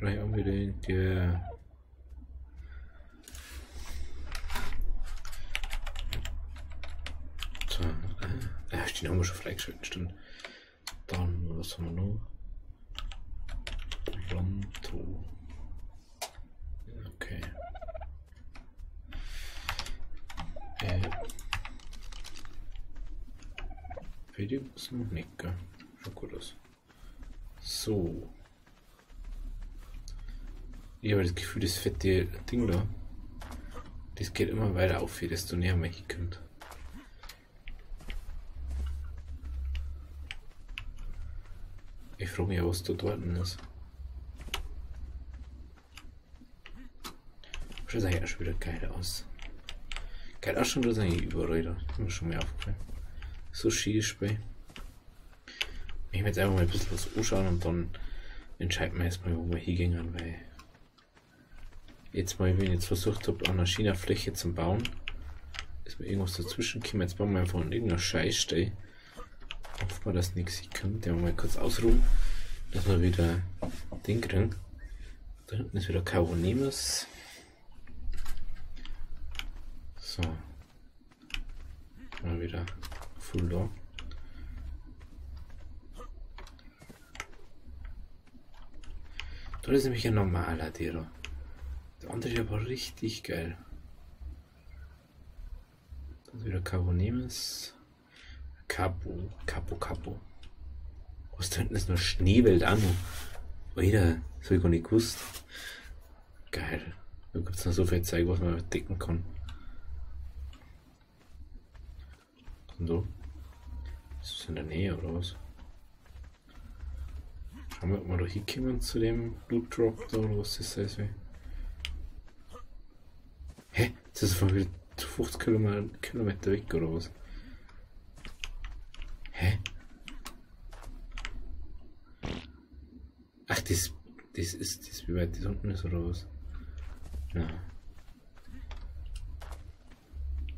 Brauche ich unbedingt, yeah. So, den haben wir schon freigeschaltet, stimmt. Dann, was haben wir noch? Pronto. Okay. Video ist noch nicht, gell? Schaut gut aus. So. Ich habe das Gefühl, das fette Ding da, das geht immer weiter auf, desto näher man hinkommt. Ich frage mich, was da dort ist. Schaut eigentlich auch schon wieder geil aus. Geil ausschauen das eigentlich überall da. Das ist mir schon mal aufgefallen. So schön Spiel. Ich werde jetzt einfach mal ein bisschen was anschauen und dann entscheiden wir erstmal, wo wir hingehen, weil jetzt mal, wenn ich jetzt versucht habe, an einer China-Fläche zu bauen, ist mir irgendwas dazwischen gekommen. Jetzt bauen wir einfach an irgendeiner Scheißstelle. Hoffen wir, dass nichts kommt. Den mal kurz ausruhen, dass wir wieder den kriegen. Da hinten ist wieder Carbonemys. So. Mal wieder full da. Da ist nämlich ein normaler Dero. Der andere ist aber richtig geil. Dann ist wieder Carbonemys. Capo, Capo, Capo. Was da hinten ist noch Schneewelt auch noch. Alter, das hab ich gar nicht gewusst. Geil. Da gibt's noch so viel Zeug, was man decken kann. Und so. Ist das in der Nähe oder was? Schauen wir, ob wir da hinkommen zu dem Loot Drop da oder was das sein soll. Hä? Ist das von wieder 50 Kilometer weg oder was? Hä? Ach, das ist das, wie weit das unten ist oder was? Na.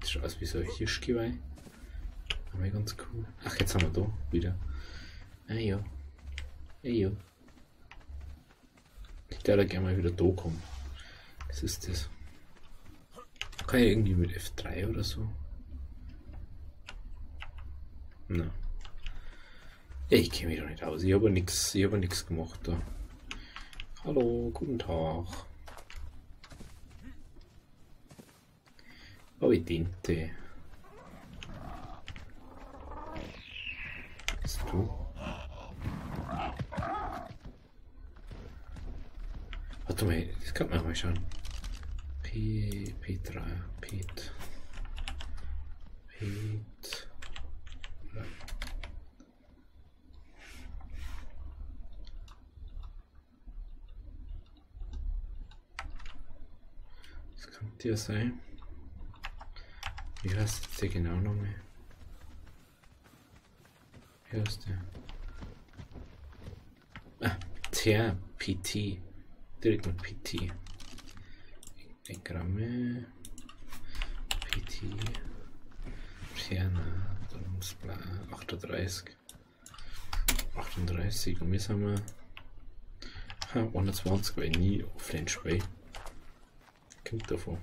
Das schaut aus wie so ein Hirschgeweih. Aber ganz cool. Ach, jetzt haben wir da wieder. Ah ja. Ah ja. Ich würde da gerne mal wieder da kommen. Was ist das? Kann ich irgendwie mit F3 oder so? Na. Ja, ich kenne mich doch nicht aus. Ich habe nix gemacht da. Hallo, guten Tag. Oh, ich diente. Bist du? Warte mal, das kann man mal schauen. P, Petra, Pet. Pet. Das könnte ja sein. Wie heißt jetzt der genau nochmal? Wie heißt der? Ah, Ter, PT. Direkt mit PT. Engramme. PT. Terna, 38. 38 und wir sind wir 120, weil ich nie offline spiele. Kommt davon.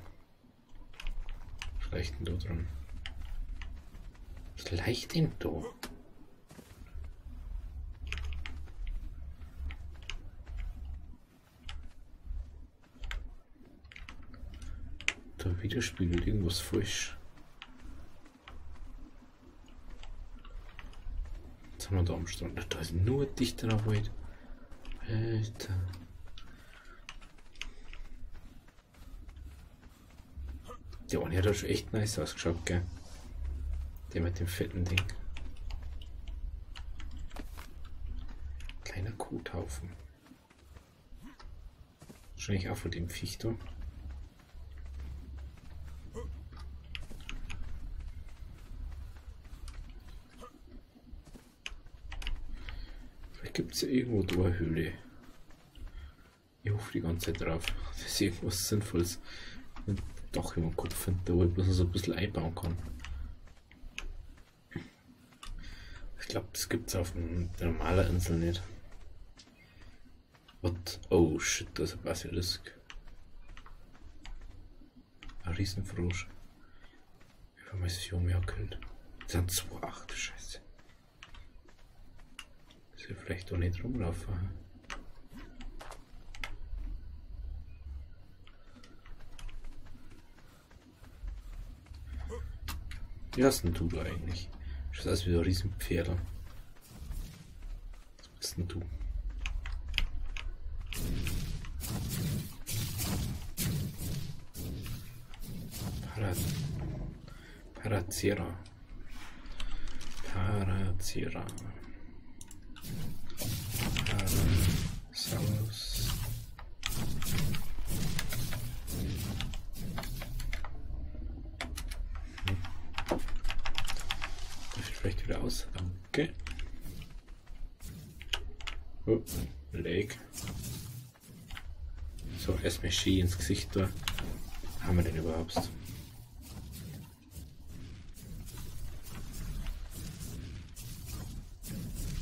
Was leicht denn da dran? Was leicht denn da? Da widerspiegelt irgendwas falsch. Jetzt haben wir da am Strand. Da ist nur dichter Wald. Alter. Der eine hat ja schon echt nice ausgeschaut, gell? Der mit dem fetten Ding. Kleiner Kothaufen. Wahrscheinlich auch von dem Viech da. Vielleicht gibt es ja irgendwo da eine Höhle. Ich hoffe die ganze Zeit drauf, dass ich irgendwas Sinnvolles mit Dach über dem Kopf finde, wo ich bloß noch so ein bisschen einbauen kann. Ich glaube, das gibt's auf der normalen Insel nicht. What? Oh shit, da ist ein Basilisk. Ein Riesenfrosch. Ich habe mein Junge gekillt. Das sind 2,8, scheiße. Soll vielleicht auch nicht rumlaufen. Wie hast denn du da eigentlich? Schaut aus wie so ein Riesenpferd. Was bist denn du? Paracera. Paracera. Parasaurus. Darf ich vielleicht wieder aus? Danke. Oh, Leg. So, erstmal Ski ins Gesicht da. Haben wir denn überhaupt?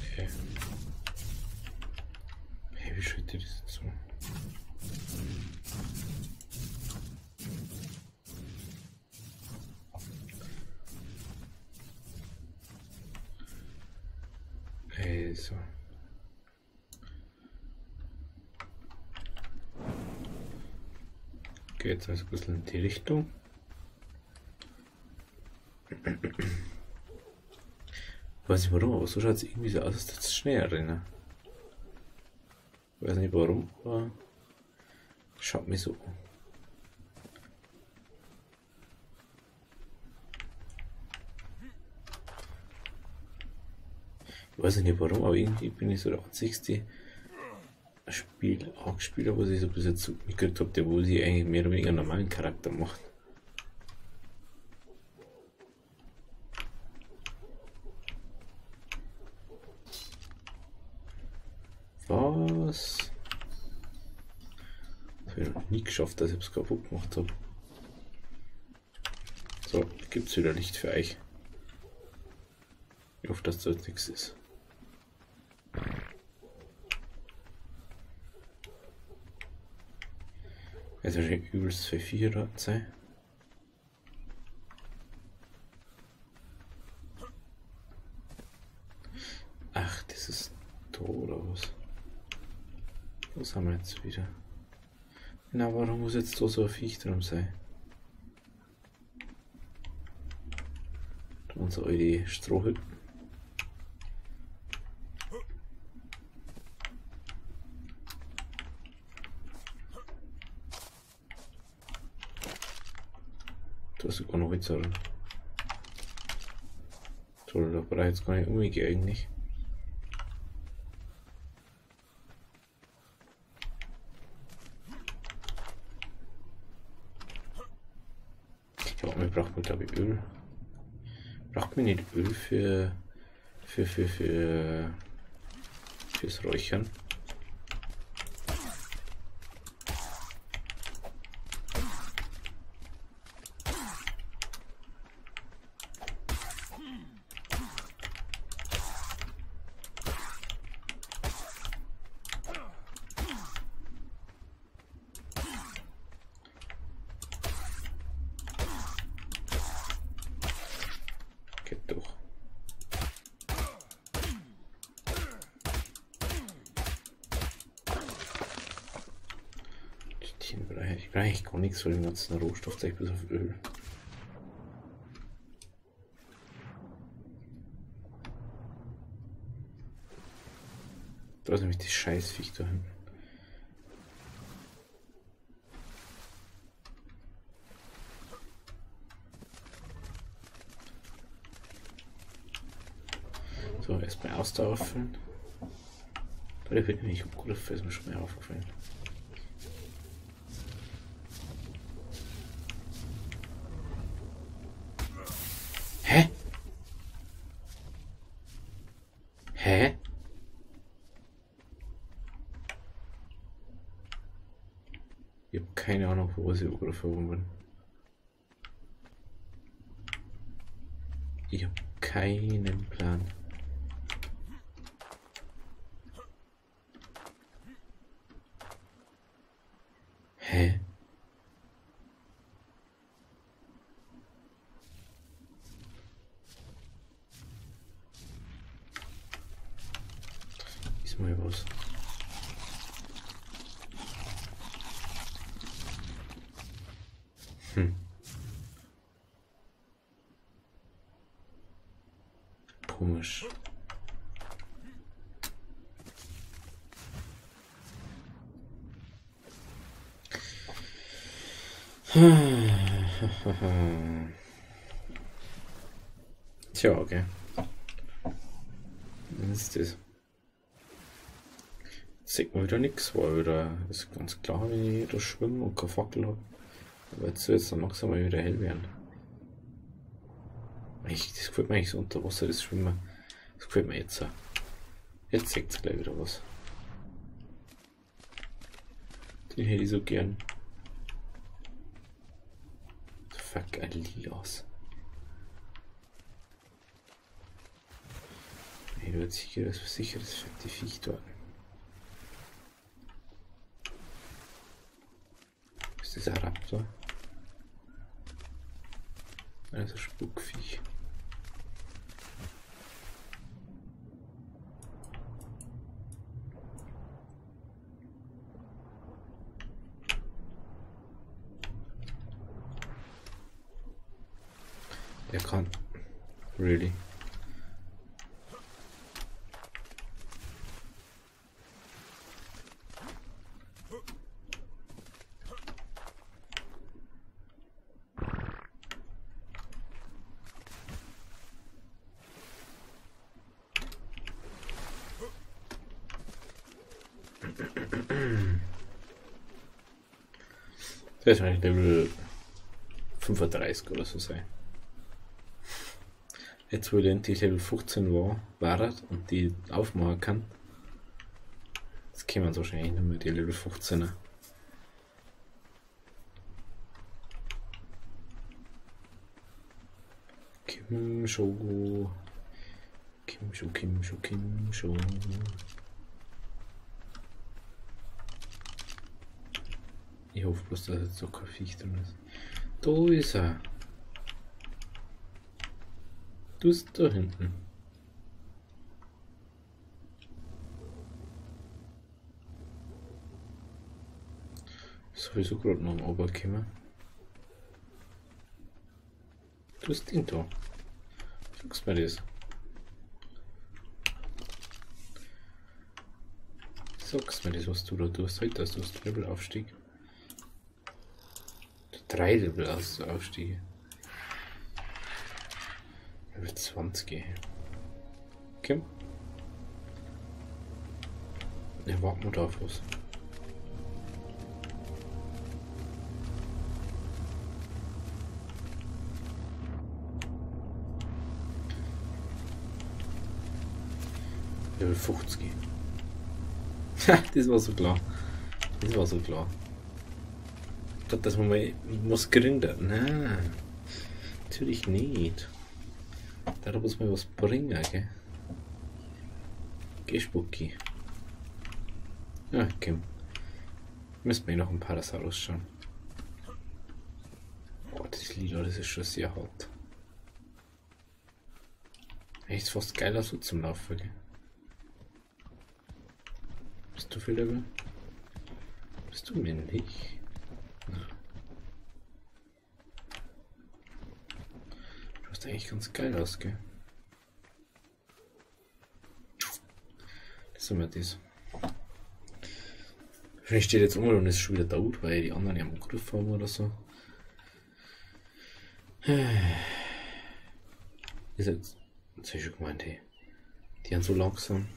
Okay. Hey, wie schüttet das jetzt so? Also. Okay, jetzt also ein bisschen in die Richtung. Weiß nicht warum, aber so schaut es irgendwie so aus, als würde es Schnee rennen. Weiß nicht warum, aber schaut mir so an. Ich weiß nicht warum, aber irgendwie bin ich so der einzigste Spiel angespielt, was ich so bis jetzt so mitgekriegt habe, der wo sie eigentlich mehr oder weniger einen normalen Charakter macht. Was? Das habe ich noch nie geschafft, dass ich es kaputt gemacht habe. So, gibt's wieder Licht für euch. Ich hoffe, dass da jetzt nichts ist. Jetzt wahrscheinlich übelst für 4 dort sein. Ach, das ist da oder was? Was haben wir jetzt wieder? Na, warum muss jetzt da so ein Viech drum sein? Da unsere alte Strohhütten. Da ist sogar noch Witz drin. Toll, da brauche ich jetzt gar nicht umgehen eigentlich. Ja, mir braucht man glaube ich Öl. Braucht man nicht Öl fürs Räuchern? Geht doch. Ich brauche eigentlich gar nichts von dem ganzen Rohstoffzeug bis auf Öl. Da ist nämlich die Scheißviech da hinten. So, erstmal Ausdauer füllen. Da wird nämlich umgegriffen, ist mir schon mal aufgefallen. Hä? Hä? Ich hab keine Ahnung, wo ich angegriffen worden bin. Ich hab keinen Plan. Hä? Ist mal was. Hm. Komisch. Tja, okay. Was ist das? Jetzt sieht man wieder nichts, weil wieder ist ganz klar, wenn ich da schwimme und keine Fackel habe. Aber jetzt soll es dann langsam mal wieder hell werden. Das gefällt mir eigentlich so unter Wasser, das Schwimmen. Das gefällt mir jetzt auch. Jetzt zeigt es gleich wieder was. Den hätte ich so gern. Fuck, ein Lilas. Hey, du hast sicher das fette Viech dort. Ist das ein Raptor? Also Spukviech. Der kann. Really? Das wird Level 35 oder so sein. Jetzt, wo ich endlich Level 15 war und die aufmachen kann, jetzt kämen es wahrscheinlich nicht mehr die Level 15er. Kim Shogo. Kim Sho, Kim Sho, Kim Sho. Ich hoffe bloß, dass jetzt so kein Viech drin ist. Da ist er. Du bist da hinten. Sowieso gerade noch am Oberkämmer. Du bist den da. Sagst mir das. Sagst mir das, was du da tust. Heute hast du das Levelaufstieg. 3 Level-Aufstiege. Level 20. Okay. Ja, warten wir da auf was. Level 50. Das war so klar. Das war so klar. Ich dachte, dass man mal was gründen. Nein, natürlich nicht. Da muss man was bringen, gell? Geh, Spucki. Ja, okay. Müssen wir noch ein Parasaurus schauen. Oh, das Lila, das ist schon sehr hart. Echt fast geiler so zum Laufen, gell? Bist du viel Level? Bist du männlich? Du schaust eigentlich ganz geil aus, gell? Das ist immer das. Vielleicht steht jetzt um und ist schon wieder tot, weil die anderen ja am Griff haben oder so. Ist jetzt. Das hab ich schon gemeint, hey. Die sind so langsam.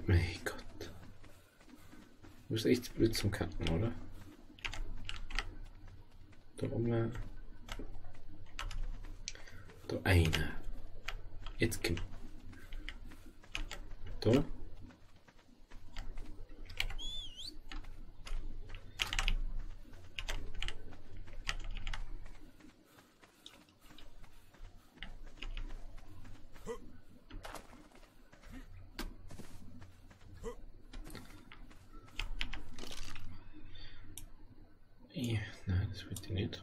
Mein Gott. Du bist echt blöd zum Kacken, oder? Da oben. Da einer. Jetzt komm. Da. Nein, das will ich nicht.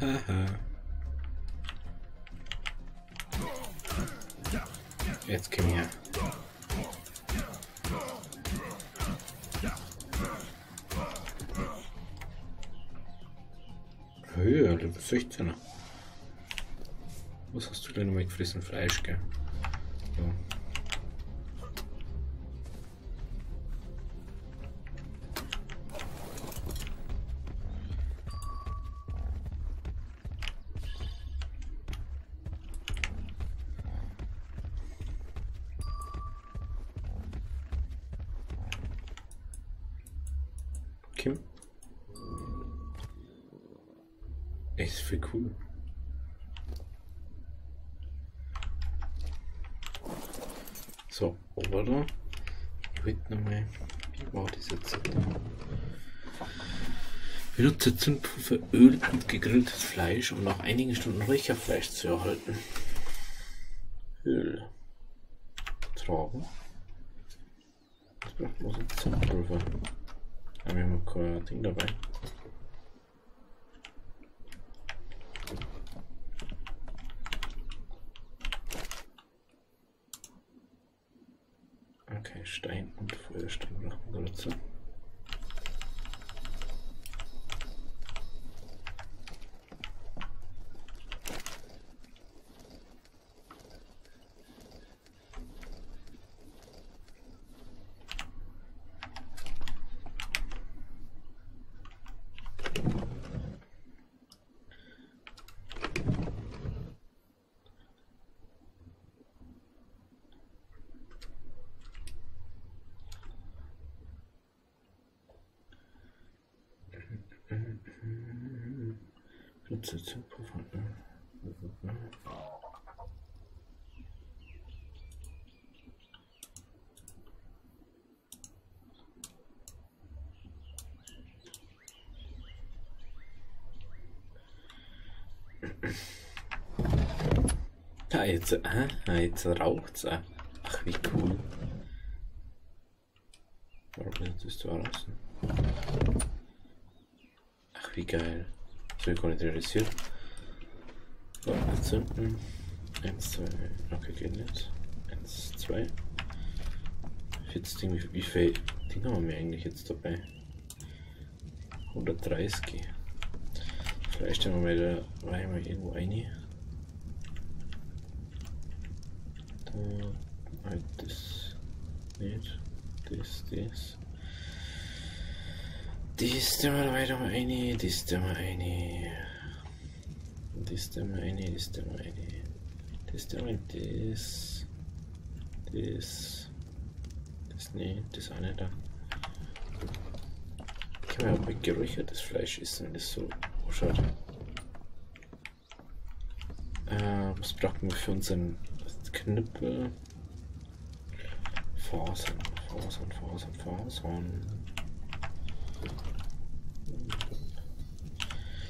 Haha. Jetzt komm her. Höher, Level 16er. Was hast du denn nochmal gefressen? Fleisch, gell? Ja. Kim? Echt voll cool. So, oder? Ich will nochmal. Wie war das jetzt? Benutze Zündpulver, Öl und gegrilltes Fleisch, um nach einigen Stunden Räucherfleisch zu erhalten. Öl. Tragen. Das braucht man so Zündpulver. Aber wir haben kein Ding dabei. Okay, Stein und Feuerstein brauchen wir dazu. Ja, jetzt, jetzt raucht's auch. Ach, wie cool. Warum ist das da raus? Ach, wie geil. Das habe ich gar nicht realisiert. So, entzünden. 1, 2, okay, geht nicht. 1, 2. Jetzt Ding, wie viel Ding haben wir eigentlich jetzt dabei? 130. Vielleicht stellen wir mal da rein, mal irgendwo rein. Da, halt das nicht. Das, das. Das tun wir weiter mal rein, das tun wir rein. Das tun wir rein, das tun wir rein. Das tun wir das. Das. Das nicht, das auch nicht da. Ich kann mir auch mit geräuchertes Fleisch essen, wenn das so ausschaut. Was brauchen wir für unseren Knüppel? Fasern, Fasern, Fasern, Fasern.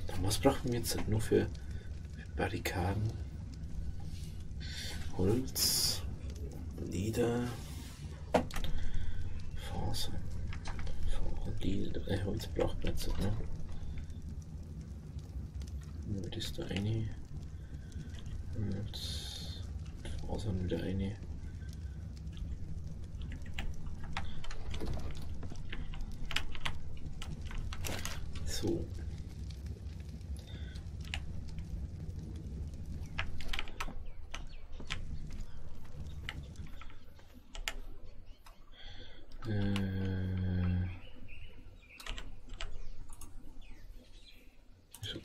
Dann was brauchen wir jetzt nur für Barrikaden? Holz, Leder, Fasern, Leder, Holz braucht man jetzt, ne? Nur das da eine. Und Fasern wieder eine. So. So.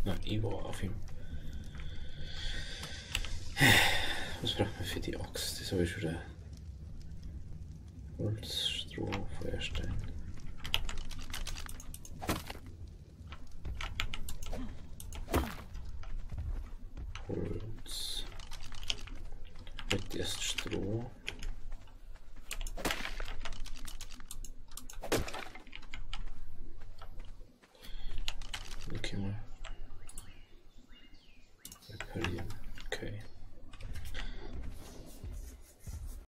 Na, ich war auf ihm. Was braucht man für die Axt? Das habe ich wieder. Holz, Stroh, Feuerstein. Holz. Mit erst Stroh. Okay, mal. Reparieren. Okay.